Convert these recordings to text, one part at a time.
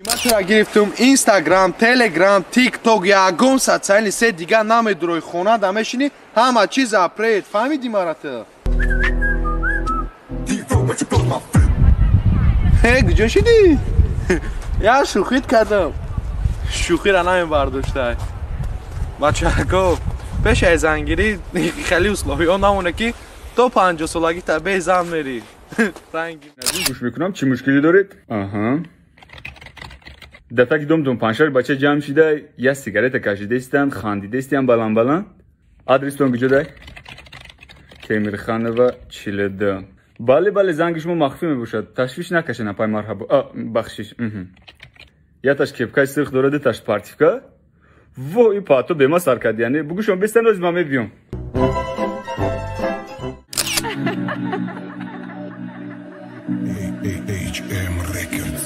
Ман тура гирифтум Инстаграм, Телеграм, Тикток, ягон социальный сеть дига намедурои, хона да мешини, ҳама чиз апред. Фаҳмидӣ мара ту? Э, куҷо шидӣ? Я шӯхит кардам. Шӯхиро намебардоштай. Бачако, пеш аз зангирӣ хеле условиҳо намоне ки то 50 солагӣ та бе зан мерӣ. Ранги. Гӯш мекунам, чӣ мушкилӣ доред? Аҳа. Дар таки домтон панҷшаш бача ҷамъ шида, як сигарета кашидаистанд, хандидаистиян баланд-баланд. Адрестон куҷодай? Темирханова 42. Бале, бале, занги шумо махфӣ мебошад. Ташвиш накашед, апай, марҳабо. А, бахшиш. Яташ кепкаи сирх дорад, дуташ спортивка. Во, и паато бема сар кард, яъне бугӯшон бестан, оз ман мебиём. HM Records.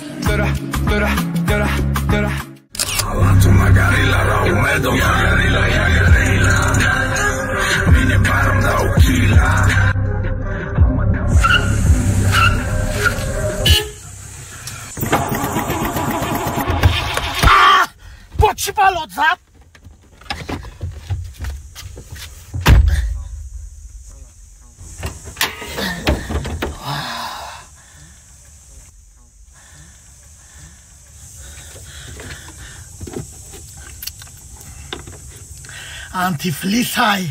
Бо чӣ балот зад? Антифлисай.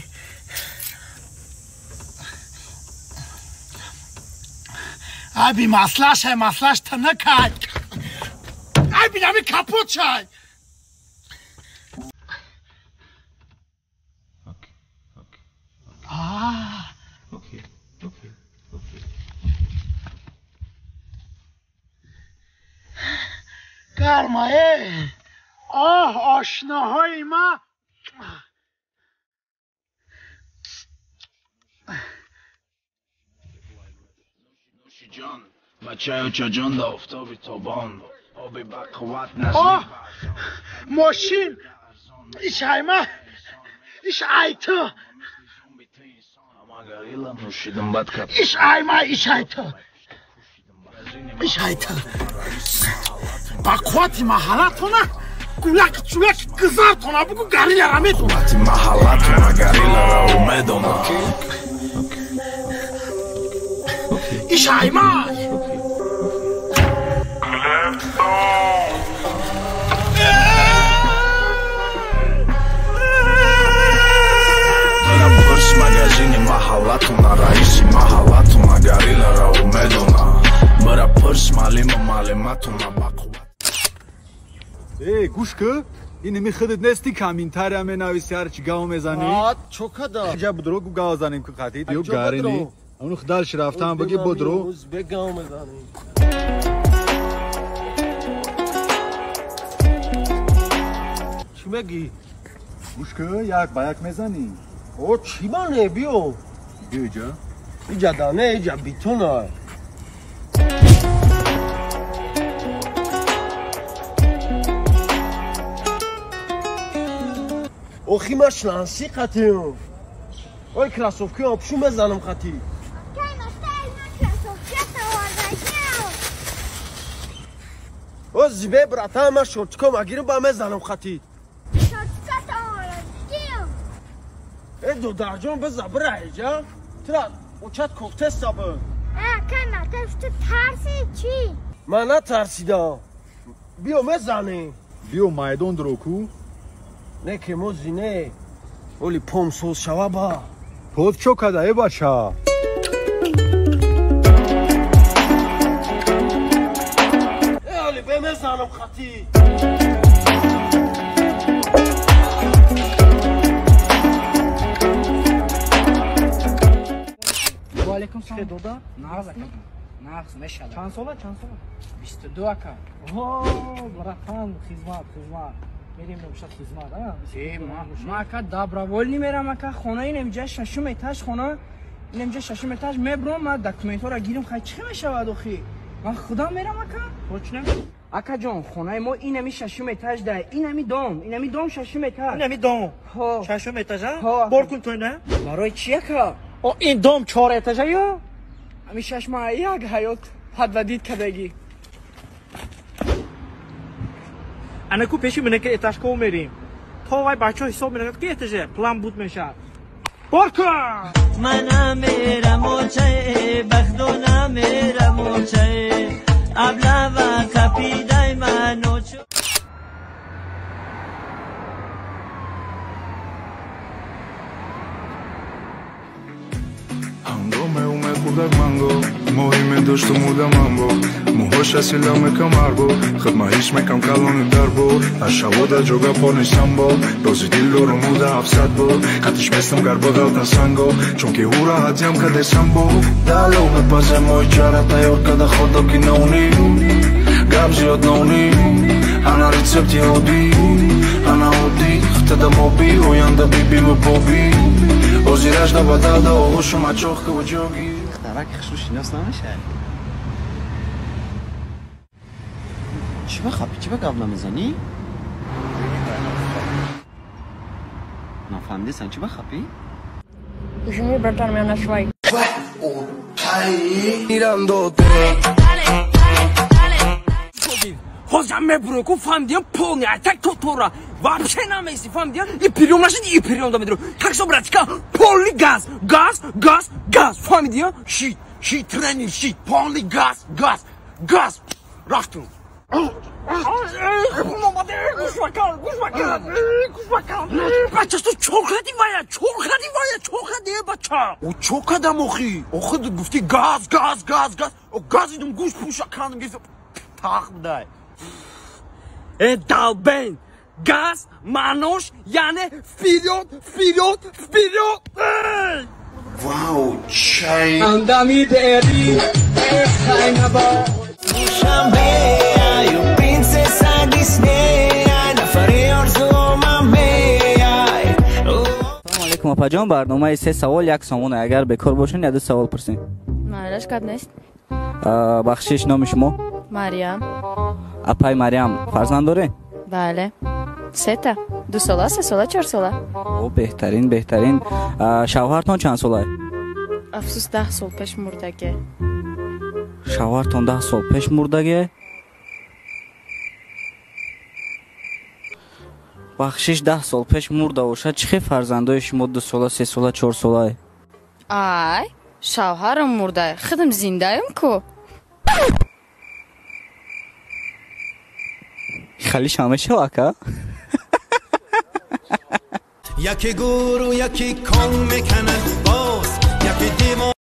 Аби маслашай, маслаш танакай. Аби нами капот шай. Гарма, э. Оҳ, ошноҳои ма. Ҷон, бачаю чаҷон да офтоби тобон, оби бақувват. Оҳ, мошин иш айма, иш айту. Иш айма, иш айту. Иш айту. Ба қуввати маҳаллатона гулак чулак гузартона бугу гарилара медона. Маҳаллатона гарилара медона. Иш аймай. Пурс магазини маҳаллатона, раиси маҳаллатона гарилара медона. Бара пурс маълиму маълиматона бақувват. Э, гӯш кӣ, ин худат нести, комментария менависи, ҳарчи гав мезанӣ? Чо када? Ҷа будро, гу гав занем ку қатид. Ё гарини. Ану дальше рафтан баги бодро. Гав мезанем. Чӣ мегӣ? Гӯш кӣ, як ба як мезанӣ. О, чӣ мане, биё. Биё иҷа. Иҷа да не, иҷа битона. Охи ма шланси қатиём. Ой, кроссовкиам пушу мезанам қатӣ. О, зибе, братан, ма шортиком агирим ба мезанам қатӣ. Э, додарҷон, биза бира иҷа. Тура очат кофтеста бу. Тарси чӣ? Ман натарсидам. Биё мезанем. Биё майдон дро ку. Не ки мо зине. Оли пом соз шава ба. Под чо када, э бача? Э, оли бе мезанам хати. Алейкум салом. Дода? Нағз ака. Нағз мешава. Чанд сола? Чанд сола? 22 ака. О, братан, хизмат, хизмат. Мерем бошад хизмат, а? Э, ма ака добровольный мерам ака. Хона инем ҷа шашум этаж хона. Инем ҷа шашум этаж мебром, ма документҳоро гирим, хай чӣ мешавад охи? Ман худам мерам ака. Точно? Ака ҷон, хонаи мо инами шашум этаж да, инами дом, инами дом шашум этаж. Инами дом. Ҳо. Шашум этаж, а? Ҳо. Бор кун то ина. Барои чӣ ака? О, ин дом чор этажа ё? Ами шаш маҳ як ҳаёт падвадид кардагӣ. Анаку пеши минака этажко мерим. То вай бачаҳо ҳисоб менакад ки этаже план буд мешавад. Борка! Ман намерам очае, бахто намерам очае, аблава капидай ман очо. Ҳангоме умед хурдак манго, моҳӣ медошту муда манбо, мӯҳоша сила мекам арбо, хидмаҳиш мекам калони дарбо, аз шавода ҷога пони самбо, рози дил дорум уда 700 бо, қатиш местам гар бағалта санго, чунки ҳура ҳадиям каде самбо. Дало мепазе мои чара тайёр када ходо ки нони, гап зиёд нони, ана рецепти оддӣ, ана оддӣ, хтада моби, оянда бибиву боби. Озираш да бадада оғӯшу мачохкаву ҷоги. Духтарак хушрӯ шинос намешавӣ? Чӣ ба хапӣ, чӣ ба гап намезанӣ? Нафаҳмидисан, чӣ ба хапӣ? Жми, братан, меня нашвай. Ҳозир мебурем ку фаҳмидиям полный атак тотора вообще намеси фаҳмидиям и приём нашид и приём да медурем. Так что братика полный газ, газ, газ, газ фаҳмидиям? Шит, шит тренинг, шит полный газ, газ, газ. Рафтум. Бача, ту чор кардӣ вая, чор кардӣ вая, чор кардӣ бача. О чо кардам охи? Охи гуфтӣ газ, газ, газ, газ. О газидум гӯш пӯша кардам гифт. Тах будай. Э долбен, газ маънош яъне вперёд, вперёд, вперёд. Вау, чай. Андами дери, хайнаба. Салому алейкум апаҷон, барномаи се савол як сомона. Агар бекор бошед, яду савол пурсем. Майлаш, гап нест. Бахшиш, номи шумо? Мариям. Апай Мариям, фарзанд доред? Бале. Сета. 2 сола, 3 сола, 4 сола. О, беҳтарин, беҳтарин. Шавҳартон чанд сола? Афсус, 10 сол пеш мурдаге. Шавҳартон 10 сол пеш мурдаге? Бахшиш, 10 сол пеш мурда бошад, чӣ хел фарзандои шумо 2 сола, 3 сола, 4 сола? Ай, шавҳарам мурда, худам зиндаем ку. Халиш ҳамеша ака? Яке гуру, яке кон меканад боз, яке димон.